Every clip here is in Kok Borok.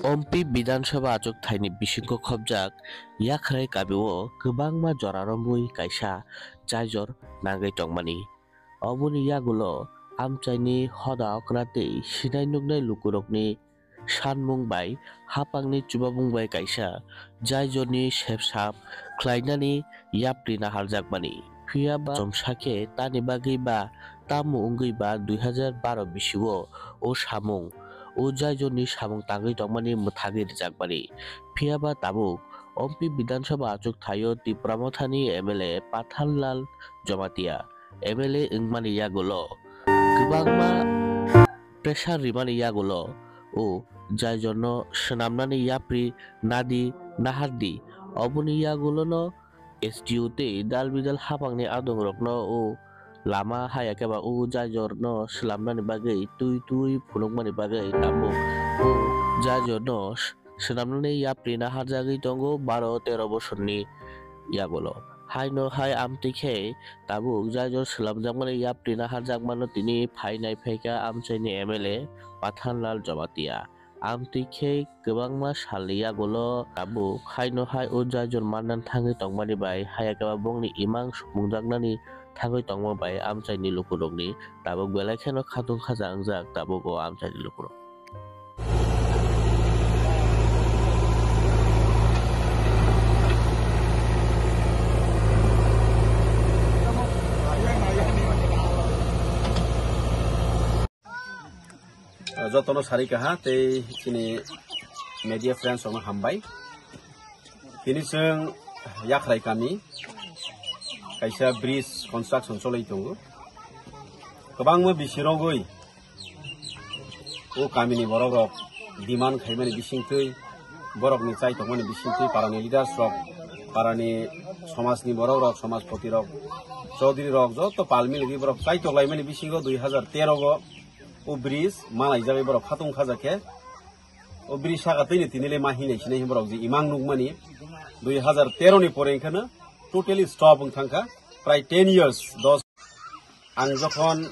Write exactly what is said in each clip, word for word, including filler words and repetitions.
Ompi Bidhan Sabha achuk thaini bisingo khobjak Yakhrai kamio kwbangma jora romwi kaisa jaijor nangwi tongmani. Oboni yagulo amchaini hoda okra tei sinai nuknai lukurokni sanmung bai hapangni chubamung bai kaisa jaijorni sepsap khlainani yapri naharjakmani. Phiya ba chomsa khe tani bagwi ba tamo wngwi ba dui hazar baro bisio o samung, o jaijorni samung tangwi tongmani mwthagwi rwjakmani. Phiya ba tabuk Ompi Bidhan Sabha achuk thaio Tipra Mothani M L A Pathanlal Jamatia M L A wngmani yagulo kwbangma pressure rimani yagulo o jaijorno swnamnani yapri nadi nahardi. Oboni yagulono S D O tei dal bidal hapangni adongrokno o lama haya khe ba o jaijorno swnamnani bagwi twi twi phunukmani bagwi tabuk o jaijorno swnamnani yapri naharjagwi tongo baro tero bosorni yagulo. Haino hai amtwi khe tabuk jaijor swnamjakmani yapri naharjakmano tini phainai phaikha amchaini M L A Pathanlal Jamatia. Amtwi khe kwbangma salni yagulo tabuk haino hai o jaijor manna thangwi tongmani bai haya khe ba bongni imang sumungjaknani thangwi tongma bai amchaini lukurokni tabuk belai kheno khatung khaja wngjak tabuk o amchaini lukurok. Jotono sari kaha tei chini media friends rokno hambai. Tini chwng Yakhrai kami kaisa bridge construction cholwi tongo. Kwbangma bisi rogwi o kamini borok rok demand khaimani bisingtwi, borokni chai tongmani bisingtwi parani leaders rok, parani somajni borok rok, somajpoti rok, chaudhuri rok joto pal miligwi borok chai toklaimani bisingo dui hazar tero go o bridge malaijagwi borok khatung khaja khe o bridge saka twini tini le ma hinai sinai borok je imang nukmani dui hazar tero ni pore wngkheno totally stop wng thangkha prai ten years, dos. Ang jokhon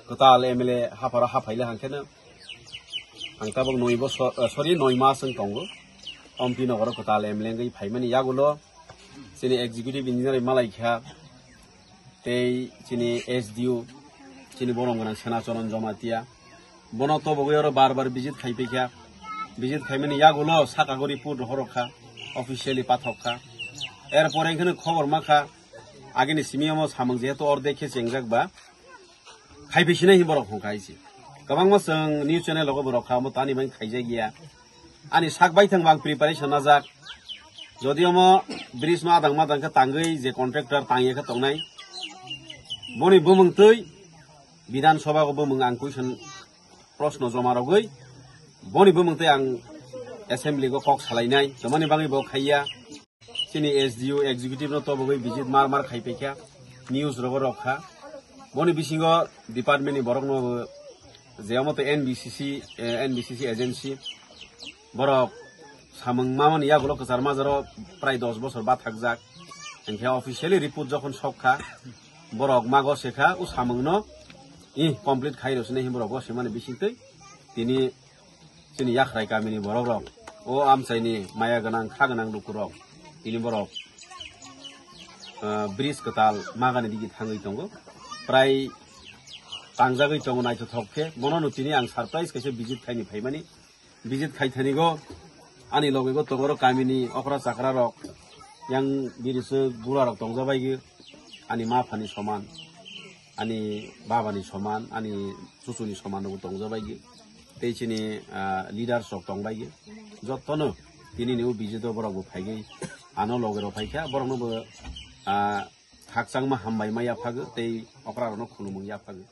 kwtal M L A hapharo haphaile hangkheno ang tabuk noi bosor, eh, sorry, noi mas wng tongo. Ompi nogoro kwtal M L A wngwi phaimani yagulo chini executive engineer malaikha tei chini S D O chini borom gwnang Sena Charan Jamatia. Bono tobogwi oro bar bar visit khai paikha. Visit khaimani yagulo saka go report rohorokha, officially pathokha. Erpore wngkheno khobor makha, agini simi omo samung jehetu ordek khe chengjak ba, khai phi sinai hin borok hongkha hai se. Kwbangma chwng news channel rogo bo rokha, omo tani bai khaijak ya. Ani sak bai thang bang preparation najak. Jodi omo bridge no adang madang khe tangwi je contractor tangya khe tongnai. Boni bumung twi Bidhan Sabha go bumung ang question proshno joma rogwi boni bumung twi ang assembly go kok salainai. Tomani bagwi bo khaiya. Chini S D O executive no tobogwi visit mar mar khai paikha, news rogo rokha. Boni bisingo department ni borok no je omo to N B C C, eh, N B C C agency borok samung mamani yagulo kwchar majaro prai dos bosor bathakjak. Hinkhe officially report jokhon sokha, borok mago sekha o samung no, ih, complete khai rw sini hin borok go semani bisingtwi tini chini Yakhrai kamini borok rok, o amchaini maya gwnang kha gwnang lukurok, tini borok, ah, bridge kwtal magani digi thangwi tongo, prai tangjagwi tongo naithothok khe. Bono no tini ang surprise kaisa visit khaini phaimani, visit khai thani go ani loge go tongoro kamini okra chakra rok, yang biriswk bura rok tongjabaigi. Ani ma phani soman, ani babani soman, ani chuchuni soman rokbo tongjabaigi. Tei chini, ah, leaders rok tongbaigi. Jotono tini ni o visit o borok bo phaigwi ano loge rok phaikha, borok no bo, ah, khakchangma hambai ma yaphago tei okra rok no khulumung yaphago.